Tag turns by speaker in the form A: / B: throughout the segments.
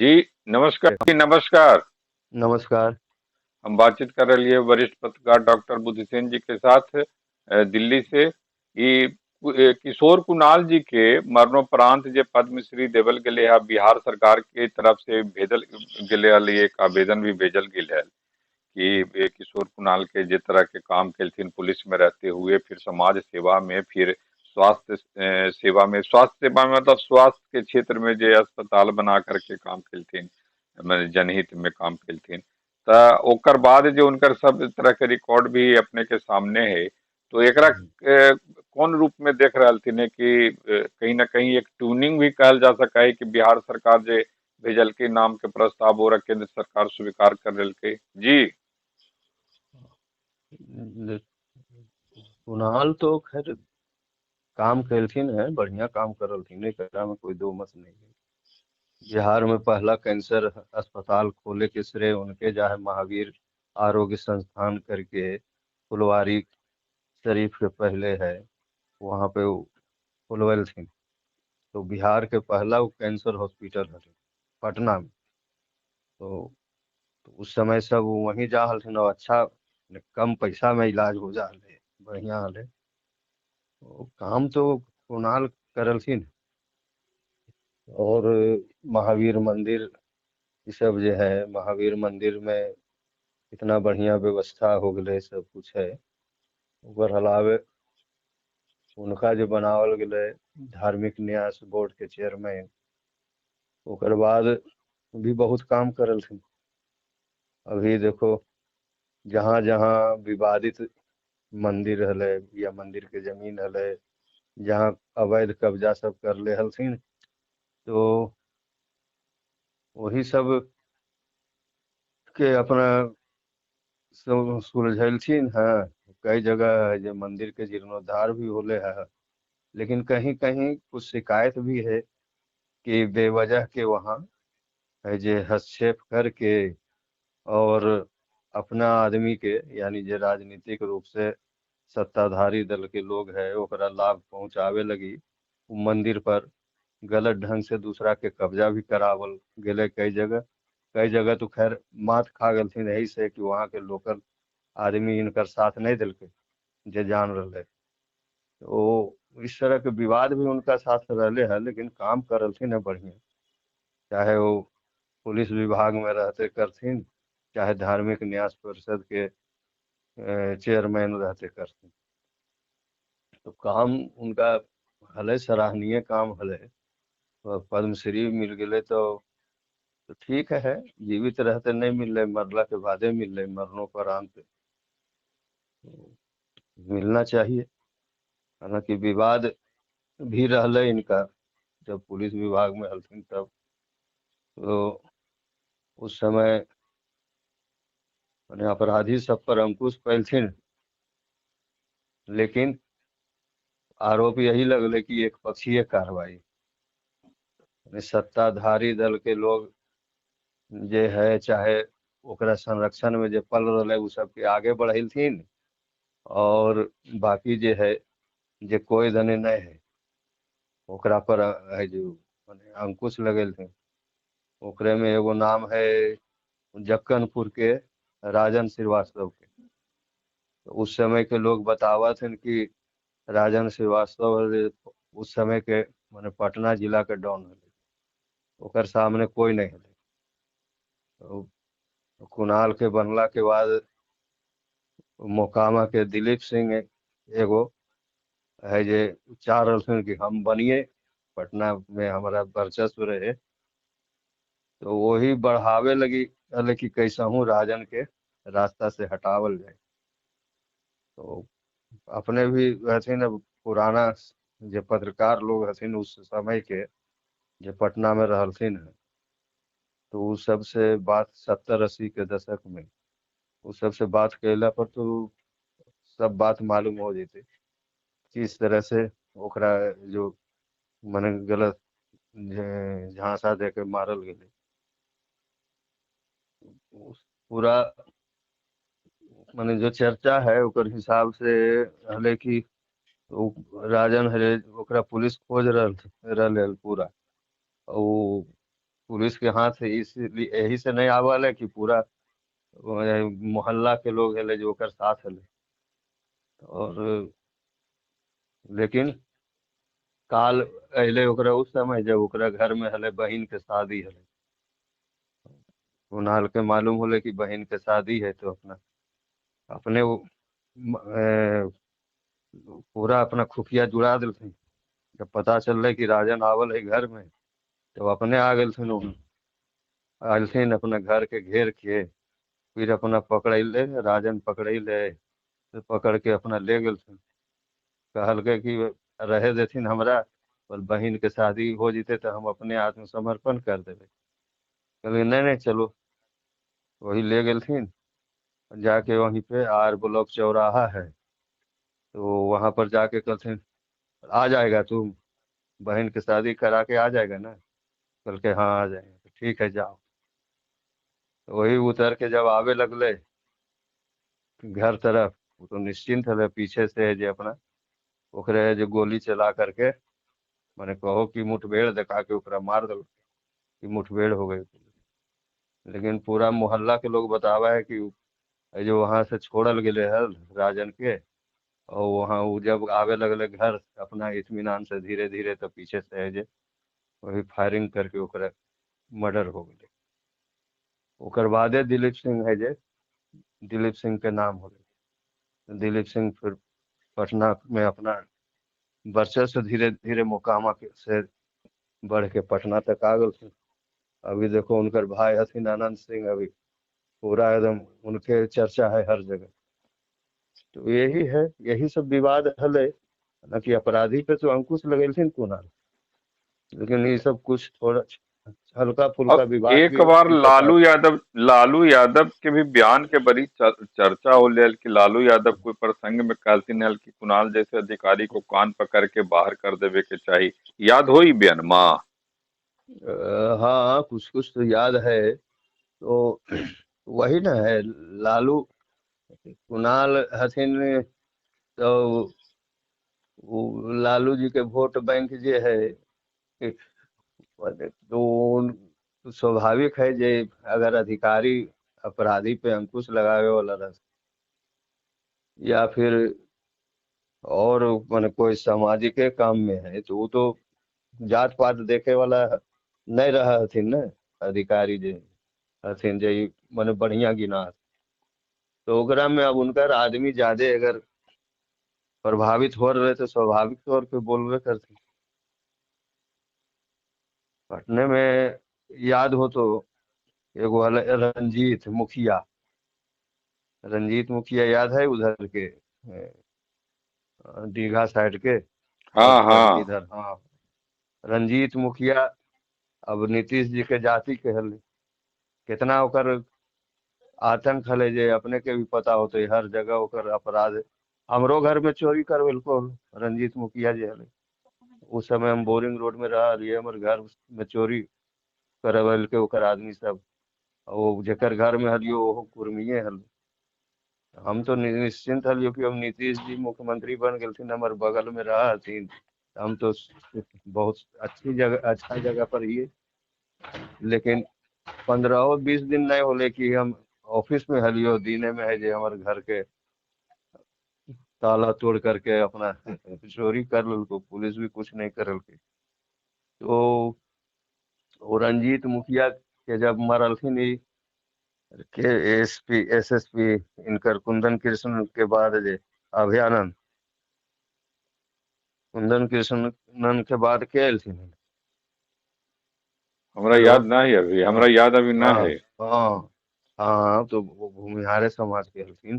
A: जी नमस्कार जी, नमस्कार।
B: नमस्कार।
A: हम बातचीत कर रहे हैं वरिष्ठ पत्रकार डॉक्टर बुद्धिसेन जी के साथ दिल्ली से। ई किशोर कुणाल जी के मरणोपरांत जे पद्मश्री देवल गेले है, बिहार सरकार के तरफ से भेजल गेले हल, एक आवेदन भी भेजल गेल है कि किशोर कुणाल के जे तरह के काम केलथिन पुलिस में रहते हुए, फिर समाज सेवा में, फिर स्वास्थ्य सेवा में, स्वास्थ्य सेवा में मतलब स्वास्थ्य के क्षेत्र में जे अस्पताल बना करके काम केलथिन, माने जनहित में काम केलथिन, तऽ ओकर बाद जे उनकर सब तरह के रिकॉर्ड भी अपने के सामने है, तो एकरा कोन रूप में देख रहल थिन कि कहीं ना कहीं एक ट्यूनिंग भी कहल जा सका है कि बिहार सरकार जे भेजल के नाम के प्रस्ताव और केंद्र सरकार स्वीकार कर लेलकै? जी
B: कुणाल तो खैर काम कैलथिन है, बढ़िया काम करलथिन, एकरा में कोई दो मत नहीं है। बिहार में पहला कैंसर अस्पताल खोले के श्रेय उनके जा है, महावीर आरोग्य संस्थान करके फुलवारी शरीफ के पहले है, वहाँ पे खोलवेलथिन। तो बिहार के पहला वो कैंसर हॉस्पिटल है पटना में। तो उस समय सब वहीं जा हलथिन और अच्छा कम पैसा में इलाज हो जा हले, बढ़िया हले। तो काम तो कुणाल करलथिन। और महावीर मंदिर ये सब जो है, महावीर मंदिर में इतना बढ़िया व्यवस्था हो गए, सब कुछ है। ओकर अलावे उनका जो बनावल गेलै धार्मिक न्यास बोर्ड के चेयरमैन, ओकर बाद भी बहुत काम करलथिन। अभी देखो जहाँ जहाँ विवादित मंदिर हले या मंदिर के जमीन हले, जहाँ अवैध कब्जा सब कर ले हलथिन, तो वही सब के अपना सब सुलझलथिन है। कई जगह है जो मंदिर के जीर्णोद्धार भी होले है, लेकिन कहीं कहीं कुछ शिकायत भी है कि बेवजह के वहाँ है जे हस्तक्षेप करके और अपना आदमी के, यानी जे राजनीतिक रूप से सत्ताधारी दल के लोग है, ओकरा लाभ पहुंचावे लगी मंदिर पर गलत ढंग से दूसरा के कब्जा भी करावल गेले कई जगह। कई जगह तो खैर मात खा गलथिन यही से कि वहाँ के लोकल आदमी इनकर साथ नहीं दिलके जे जान रहे। तो इस तरह के विवाद भी उनका साथ रहले है, लेकिन काम करलथिन है बढ़िया, चाहे वो पुलिस विभाग में रहते करथिन, चाहे धार्मिक न्यास परिषद के चेयरमैन रहते करथिन। तो काम उनका हले, सराहनीय काम हले। पद्मश्री मिल गए तो ठीक है, जीवित रहते नहीं मिल रहे, मरला के बादे मिल रहे, मरणोपरांत मिलना चाहिए। हालांकि विवाद भी रहले इनका जब पुलिस विभाग में हलथिन तब, तो उस समय अपराधी सब पर अंकुश पैलथिन, लेकिन आरोप यही लगले कि एक पक्षीय कार्रवाई, सत्ताधारी दल के लोग जे है चाहे ओकरा संरक्षण में जे पल रहे उ सबके आगे बढ़ेलथिन, और बाकी जे है जे कोई दने नहीं है ओकरा पर है जो अंकुश लगेलथिन। ओकरे में एगो नाम है जक्कनपुर के राजन श्रीवास्तव के। तो उस समय के लोग बतावत हैं कि राजन श्रीवास्तव उस समय के माने पटना जिला के डॉन हले, ओकर सामने कोई नहीं हले। तो कुणाल के बनला के बाद मोकामा के दिलीप सिंह एगो है जे चाह रहलथिन कि हम बनिए, पटना में हमारा वर्चस्व रहे, तो वही बढ़ावे लगी हले कि कैसहू राजन के रास्ता से हटावल जाए। तो अपने भी हथिन पुराना जो पत्रकार लोग हथिन उस समय के जो पटना में रहलथिन है, तो उ सबसे बात 70-80 के दशक में उ सबसे बात कैला पर तो सब बात मालूम हो जैते किस तरह से ओकरा जो मने गलत झांसा दे के मारल गेलै। पूरा माने जो चर्चा है ओकर हिसाब से हले कि राजन हले ओकरा पुलिस खोज रहल पूरा, वो पुलिस के हाथ इसलिए यही से नहीं आवल है कि पूरा मोहल्ला के लोग हले जो ओकर साथ हले। और लेकिन काल अले ओकरा उस समय जब ओकरा घर में हले बहिन के शादी हले, कुणाल के मालूम होले कि बहन के शादी है, तो अपना अपने वो पूरा अपना खुफिया जुड़ा दिलथिन। जब पता चल कि राजन आवल है घर में, तो अपने आ गेलथिन, आलथिन अपना घर के घेर के, फिर अपना पकड़ैले, राजन पकड़ैले, तो पकड़ के अपना ले गेलथिन। कहलकै कि रहे देथिन हमरा, पर बहन के शादी हो जीते तो हम अपने आत्मसमर्पण कर देबै। कहलिए नहीं नहीं चलो, वही ले गेलथिन। जाके वहीं पे आर ब्लॉक चौराहा है, तो वहां पर जाके कहलथिन आ जाएगा तू, बहन के शादी करा के आ जाएगा ना? कहलकै हाँ आ जाएगा। ठीक है जाओ। तो वही उतर के जब आवे लगले घर तरफ, वो तो निश्चिंत हले, पीछे से जे अपना ओकरे जो गोली चला करके, माने कहो कि मुठभेड़ दिखा के ओकरा मार दल कि मुठभेड़ हो गई। लेकिन पूरा मोहल्ला के लोग बतावा है कि जो वहां से छोड़ल गेले हल राजन के, और वहाँ वो जब आवे लगले घर अपना इत्मीनान से धीरे धीरे, तो पीछे से है जे वही फायरिंग करके ओकरा मर्डर हो गए। ओकर बादे दिलीप सिंह है जे, दिलीप सिंह के नाम हो गए। दिलीप सिंह फिर पटना में अपना वर्चस्व धीरे धीरे मोकामा के से बढ़ के पटना तक आ गए। अभी देखो उनकर भाई हथिन आनंद सिंह, अभी पूरा एकदम उनके चर्चा है हर जगह। तो यही है, यही सब विवाद हले। हालांकि अपराधी पे तो अंकुश लगेलथिन कुणाल, लेकिन ये सब कुछ थोड़ा हल्का फुल्का विवाद।
A: एक बार लालू यादव के भी बयान के बड़ी चर्चा हो ले कि लालू यादव कोई प्रसंग में कहलथिन हल कि कुणाल जैसे अधिकारी को कान पकड़ के बाहर कर देवे के चाहिए। याद हो बयान माँ?
B: हाँ कुछ कुछ तो याद है। तो वही ना है, लालू कुणाल हथिन तो लालू जी के वोट बैंक जे है, तो स्वाभाविक है जे अगर अधिकारी अपराधी पे अंकुश लगावे वाला रह या फिर और माने कोई सामाजिक काम में है, तो वो तो जात पात देखे वाला नहीं रहा हथिन न अधिकारी जे हथिन जे माने बढ़िया गिना। तो ओकरा में अब उनका आदमी ज्यादा अगर प्रभावित हो रहे तो स्वाभाविक तौर पे बोलवे करते। पटने में याद हो तो एगो रंजीत मुखिया, रंजीत मुखिया याद है उधर के दीघा साइड के?
A: हाँ हाँ
B: इधर, हाँ रंजीत मुखिया अब नीतीश जी के जाति के हले, कितना ओकर आतंक हले जे अपने के भी पता होते, हर जगह ओकर अपराध। हमरो घर में चोरी करवेलको रंजीत मुखिया जी हले। उस समय हम बोरिंग रोड में रह रहिए, हमर घर में चोरी करवेलके ओकर आदमी सब, वो जेकर घर में हलियो ओहो कुर्मिये हल। हम तो निश्चिंत हलियो कि हम नीतीश जी मुख्यमंत्री बन गेलथिन, हमर बगल में रह हथिन, हम तो बहुत अच्छी जगह, अच्छा जगह पर हिए। लेकिन 15-20 दिन नहीं होले कि हम ऑफिस में हलियो, दिने में है जे हमर घर के ताला तोड़ करके अपना चोरी कर ललको, पुलिस भी कुछ नहीं करलके। तो वो रंजीत मुखिया के जब मरलथिन के एसपी एसएसपी इनकर कुंदन कृष्ण के बाद जे अभयानंद, कुंदन कृष्णन के बाद के एलथिन?
A: हमरा याद ना है अभी, हमरा याद अभी ना है।
B: हाँ हाँ, तो वो भूमिहारे समाज के हलथिन,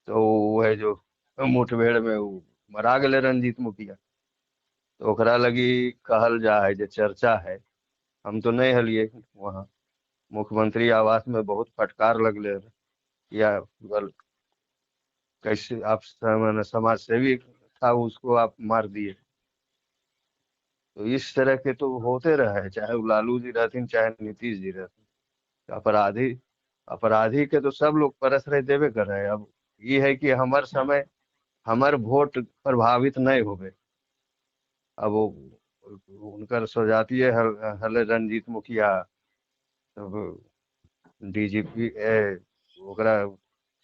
B: तो वह जो मुठभेड़ में वो मरा गए रंजीत मुखिया। तो ओकरा लगी कहल जा है जे चर्चा है, हम तो नहीं हलिए वहाँ, मुख्यमंत्री आवास में बहुत फटकार लगले या कैसे आप समाज सेवी था उसको आप मार दिए। तो इस तरह के तो होते रहे, चाहे वो लालू जी रहथिन चाहे नीतीश जी रहथिन। अपराधी अपराधी के तो सब लोग प्रश्रय देवे कर रहे हैं। अब ये है कि हमार समय हमार वोट प्रभावित नहीं होवे। अब वो उनकर स्वजातीय हले रंजीत मुखिया, तब डीजीपी ओकरा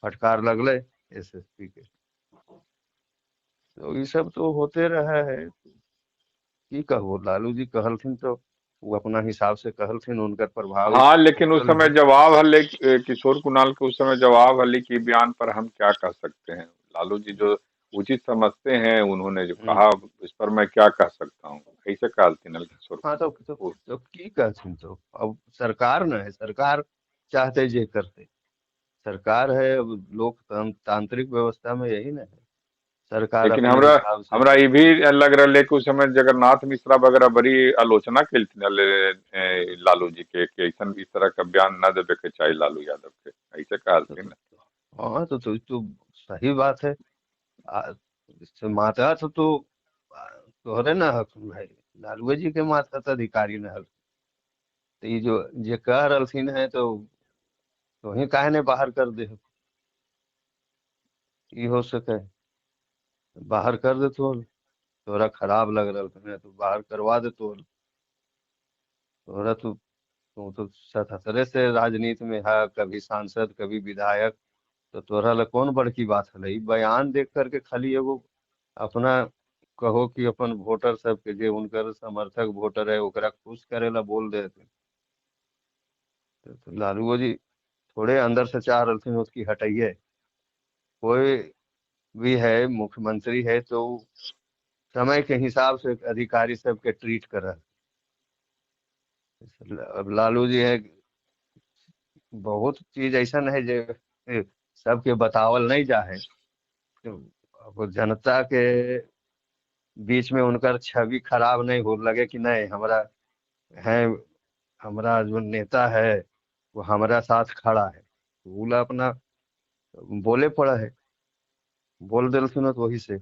B: फटकार लगले एसएसपी के। तो ये सब तो होते रहे है। की कहबो, लालू जी कहलथिन तो वो अपना हिसाब से कहलथिन, उनकर प्रभाव
A: हाँ, लेकिन उस
B: होल
A: समय
B: है।
A: जवाब हले किशोर कुणाल के उस समय जवाब हले कि बयान पर हम क्या कह सकते हैं, लालू जी जो उचित समझते हैं उन्होंने जो
B: हम्म।
A: कहा इस पर मैं क्या कह सकता हूँ, ऐसे कहलथिन हल किशोर
B: हाँ,
A: कुणाल।
B: तो की कहथिन, तो अब सरकार न है, सरकार चाहते जे करते, सरकार है। अब लोकतांत्रिक व्यवस्था में यही न है, सरकार
A: लेकिन
B: अपने
A: हमरा
B: हिसाब से।
A: हमरा ये भी लग रहा है कि उस समय जगन्नाथ मिश्रा वगैरह बड़ी आलोचना केलथिन हल लालू जी के कि ऐसन इस तरह का बयान न देवे के चाहिए लालू यादव के, ऐसे
B: तो,
A: कहलथिन।
B: तो, हाँ, तो सही बात है। आ, इससे माता तो तोहरे न हक भाई, लालूए जी के माता तो अधिकारी न हल। तो ये जो जे कह रहलथिन है तो वही काहे ने बाहर कर दे, ई हो सके बाहर कर दे तो तोरा खराब लग रहा है तो बाहर करवा दे तो तोरा तो 77 से राजनीति में है, कभी सांसद कभी विधायक, तो तोरा ला कौन बड़की बात है। ई बयान देख करके खाली एगो अपना कहो कि अपन वोटर सबके जे उनकर समर्थक वोटर है ओकरा खुश करे ला बोल देते। तो लालू जी थोड़े अंदर से चाह रहे उसकी हटाइए। कोई भी है मुख्यमंत्री है तो समय के हिसाब से अधिकारी सबके ट्रीट कर। अब लालू जी है, बहुत चीज ऐसा है जे सबके बतावल नहीं जाए, तो अब जनता के बीच में उनकर छवि खराब नहीं हो लगे कि नहीं हमारा है, हमारा जो नेता है वो हमारा साथ खड़ा है, तो वो ला अपना बोले पड़ा है, बोल दिलखिन तो वही से।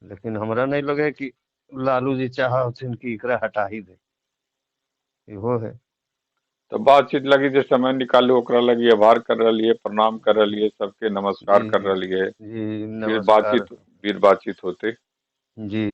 B: लेकिन हमरा नहीं लगे कि लालू जी चाहथिन कि एकरा हटा ही दे, इहो है।
A: तो बातचीत लगी जो समय निकालू ओकरा लगी आभार कर रही है, प्रणाम कर रही है, सबके नमस्कार
B: जी
A: कर रही है।
B: जी,
A: फिर
B: नमस्कार
A: बातचीत, फिर बातचीत होते।
B: जी।